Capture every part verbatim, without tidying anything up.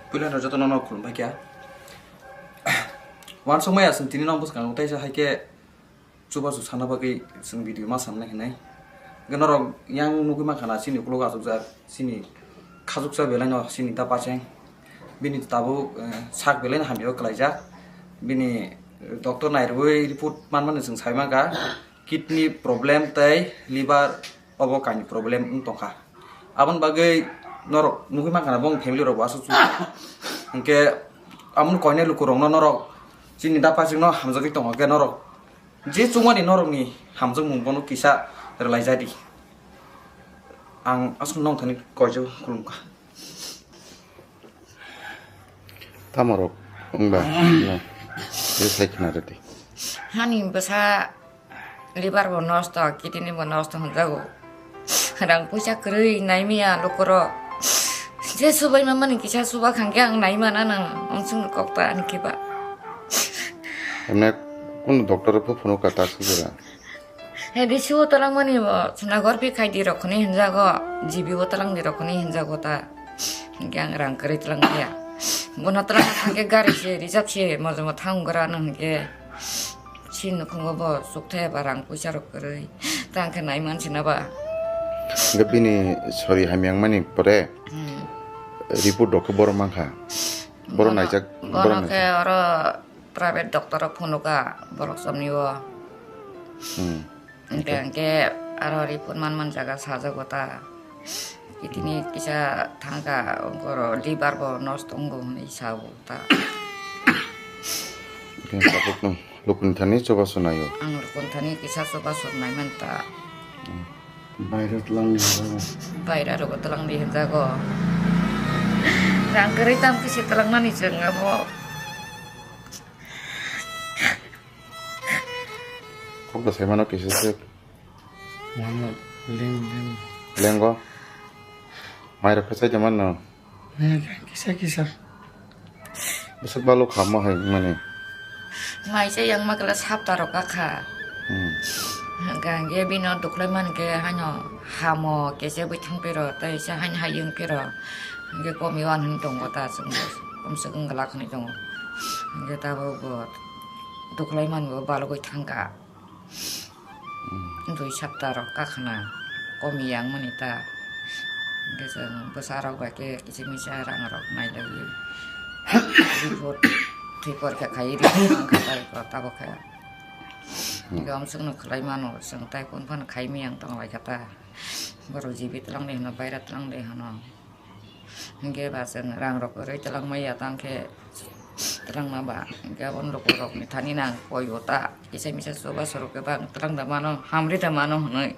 Puila no joto no no khulumbai kha. Wansuk maya chwng tini no bwskango teisa hai khe chubachu sana bagwi chwng video ma samnai hinwi. Hwnkhe norok yang nugwi mankha na chini ukulok achukjak, chini khachuksa belai no chini da pacheng. Bini tabuk, eh, sak belai no hamya o kwlaijak. Bini, eh, doctor nairwui report manmani chwng sai mankha, kidney problem tei liver obo kainwi problem wng tongkha. Aboni bagwi norok nugwi mankha na bong family rok bo aswk chu. Hwnkhe amoni koinai lukurokno norok chini da pachengno hamjagwi tongo khe norok je chukmani norokni hamjakmung bono kisa rwlaijadi. Ang aswk nongthani koijago khulumkha. Tamo rok wngba no je sai khna rwdi. Hani bwsa liver bo nosto, kidney bo nosto hwnjago. Rang puisa kwrwi naimaya lukurok. Je subai mamani kisa suba khangkhe ang naimana nang, ang chwngno kok ta ani khe ba. Emne kunu doctor pho phunuk ka ta sujura. He bisi o twlangmani bo Sonagor pi khai di rok khwnwi hinjago, G B o twlang di rok khwnwi hinjago ta. Hwnkhe ang rang kwrwi twlang ya. Bono twlang thangkhe gari se reserve se mojomo thang gra no hwnkhe. Si nukhungo bo chukthai ba rang puisa rok kwrwi. Tang khe nai man sina ba. Hwnkhe bini sori hamya wngmani pore Hmm. report rok khe borok mankha. Borok Bono, naijak, bono borok khe naijak. Oro private doctor rok phunukha borok somni o. Hmm. Hwnkhe, hwnkhe aro report man man jaga sajago ta. Kitini kisa thangkha, oro liver bo nosto wngo hwnwi sao ta. Hwnkhe tabuk no lukuni thani chubachu naio. Ang lukuni thani kisa chubachu nai man ta. Hmm. Baira twlang ni hwnjago. Baira rogo twlang di hwnjago. Rang kwrwi tam khe se twlang nani chwng abo. Kok da sai mano kisa se. Mano leng leng. Lengo. Mai rok khe sai de mano. Kisa kisa. Bwswk balo kha mo hai mani. Mai se yang ma kala sapta rok ka kha. Hmm. Hwnkhe bino duklai man khe haino hamo kese bui thang piro tei se haino hayung piro. Hwnkhe komi wan hwn tongo ta chwng bo. Komswk wng glak hwnwi tongo. Hwnkhe tabuk bo duklai man bo balogwi thang kha. Hmm. Dui sapta rok kakhna komi yang mani ta. Hwnkhe chwng bwsa rok bai khe kisa misa rang rok nai laiwi. Report thwi porikha khai report wngkha tai ko tabok khe. Hmm. Hwnkhe omswk no khlai mano chwng tai kun phano khai miyang tong lai kha ta. Borok G B twlang de hwno baira twlang de hwno. Hwnkhe ba chwng rang rok kwrwi twlang maya tang khe twlang ma ba hwnkhe aboni lukurokni thani nang koi bo ta kisa misa chubachu rok khe bang twlang da mano hamri da mano hwnwi.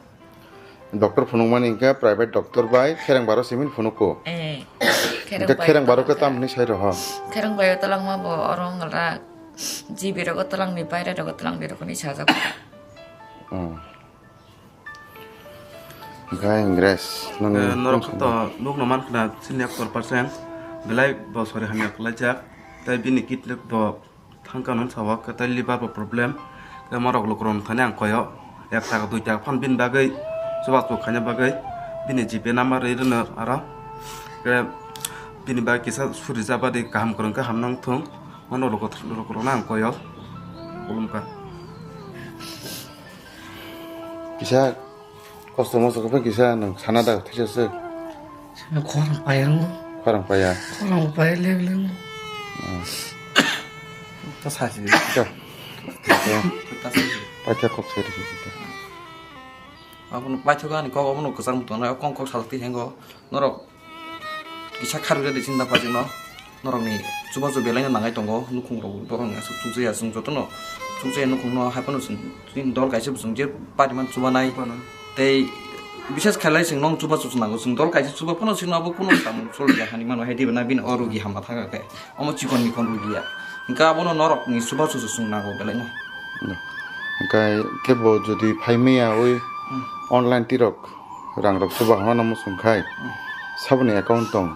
Doctor phunukmani hwnkhe private doctor bai khereng baro simi phunuko. Eh, hwnkhe khereng baro khe tam hwnwi sai roho. Khereng bai o twlang ma bo oro wng gra G B rogo twlang di baira rogo twlang di rok hwnwi sajak. Hmm. Hwnkhe Ingres, nang Eh, norok to nukno mankha na sini ektor percent belai bo sori hamya kwlaijak, tei bini kidney bo thangka non sawa, tei liver bo problem, tei morok lukurok thani ang koyo, ek taka dui taka phan bini bagwi chubachu khaina bagwi bini G P number rwi rwno aro, tei bini bagwi kisa suri jabadi kaham kwrwng khe hamnang thung, mano lukurok no ang koyo, khulumkha. Kisa kosto mosto khe kisa nang sana da thisa se. Khorang paya. Khorang paya. Khorang paya leng leng. Hmm. Ta sasi. Ta. Ta sasi. Paitha kok sai risi ta. Abono paitha gani kok abono kwchang tong na kong kok salti hengo. Norok Kisa kharwi rwdi chini da pajikno. Norokni chubachu belaino nangai tongo, nukhungrok borokni aswk chukjaya, chwng jotono chukjaya nukhungno, hai phano chwng chini dol kaisa bo chwng je pariman chubanai. Phano. Tei bises khailai chwng nong chubachu chwng nango, chwng dol kaisa chuba phano chwngno abo kunu samung choliya hani mano, hai diba na bini o rugi hamma thangkha khe, omo chikon mikon rugiya. Hwnkhe abono norokni chubachu chwng nango belaino. Hwnkhe kebo jodi phaimaya oi Hmm. online tirok Rang rok chuba hwnmano muchung khai, Hmm. saboni account tong.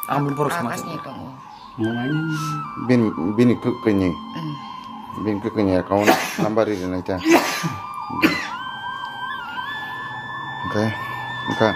Ang borok sama Akasni tongo. Bini, bini kwkwi ni. Hmm. Bini kwkwi ni account number ri rinai ta. Okay, okay.